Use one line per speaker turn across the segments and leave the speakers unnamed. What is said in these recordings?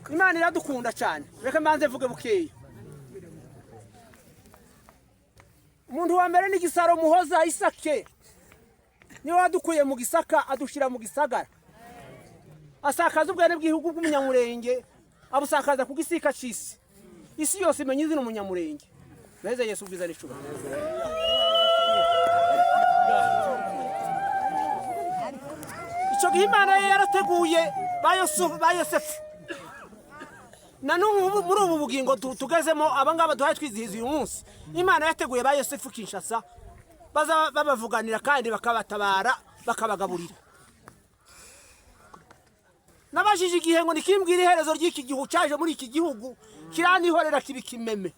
Imana iradukunda cyane. Reka mbanze mvuge bukeya. Umuntu wa mbere ni Gisaro Muhoza Isake, niwe wadukuye mu Gisaka adushyira mu Gisagara, asakaza ubwene bw'igihugu bw'umunyamurenge, abusakaza ku gisika cy'isi. Isi yose imenya izina umunyamurenge. Beze Yesu ubwiza n'icubahiro. Icyo gihe Imana ye yarateguye ba Yosefu. Na n'ubu muri ubu bugingo tugezemo, abangaba duhaye twizihiza uyu munsi, Imana yateguye ba Yosefu Kinshasa, baza babavuganira kandi bakabatabara, bakabagaburira. Nabajije igihe ngo nikimbwira iherezo ry'iki gihu cyaje muri iki gihugu, kiranihorera kiba ikimeme.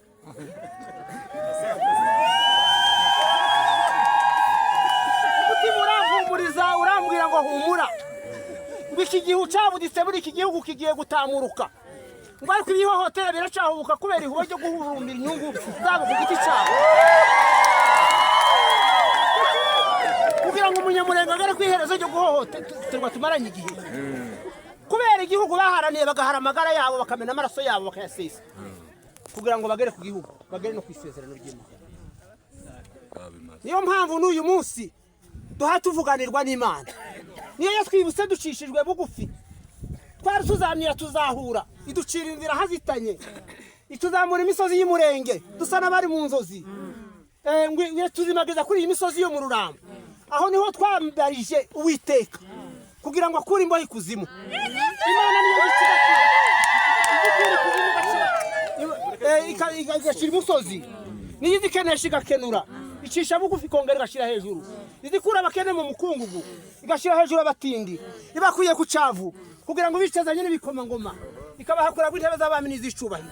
Umutima urampumuriza, urambwira ngo humura, ngo iki gihu cyabuditse muri iki gihugu kigiye gutamuruka, ngo ariko ibihohotera biracahubuka kubera ihuba ryo guhurumbira inyungu zabo ku giti cyabo. Kugira ngo umunyamurenge agere ku iherezo ryo guhohoterwa tumaranye igihe, kubera igihugu baharaniye, bagahara amagara yabo, bakamena amaraso yabo, bakayasesa kugira ngo bagere ku gihugu, bagere no ku isezerano ry'Imana. Niyo mpamvu n'uyu munsi duha tuvuganirwa n'Imana. Niyo yatwibutse ducishijwe bugufi, twari tuzamira tuzahura, iducira inzira hazitanye, ituzamura imisozi y'umurenge dusa n'abari mu nzozi, tuzimagiza kuri iyi misozi yo mu Rurambo. Aho niho twambarije Uwiteka kugira ngo akure imbohe ikuzimu. Imana niyo gicira igikura ikuzimu, igashyira imusozi, niyo izikenesha igakenura, icisha bugufi ikongera igashyira hejuru, izikura abakene mu mukungugu igashyira hejuru abatindi, ibakwiye ku cyavu kugira ngo bicazanye n'ibikomangoma, ikabahakura intebe z'abami n'iz'icubahiro.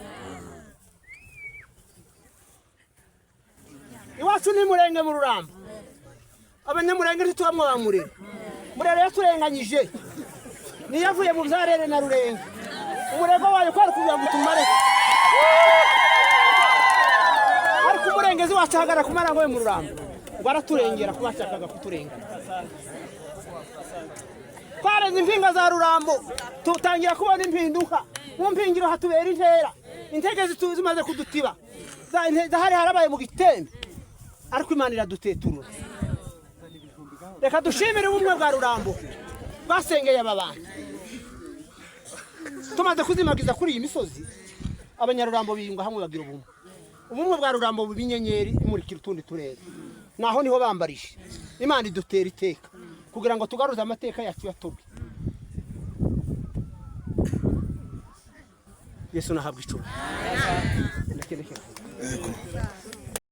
Iwacu ni Murenge mu Rurambo. Abanyamurenge ntitubamwo ba Murere. Murere yaturenganyije, niyo avuye mu byarere na Rurenge, umurego wayo kwari kugira ngo utumare, ariko umurengezi wacu ahagarara ku marango yo mu Rurambo ngo araturengera kuba bashakaga kuturenganya. Twarenze impinga za Rurambo, tutangira kubona impinduka mu mpingiro, hatubera intera, intege zimaze kudutiba, zahari harabaye mu gitembe, ariko Imana iraduteturura. Reka dushimire ubumwe bwa Rurambo bwasengeye aba bantu. Tumaze kuzimagiza kuri iyi misozi, abanyarurambo biyunga hamwe, bagira ubumwe. Ubumwe bwa Rurambo buba inyenyeri imurikira utundi turere. Naho niho bambarije Imana idutera iteka kugira ngo tugaruze amateka yacu yatobwe. Yesu nahabwa icumi.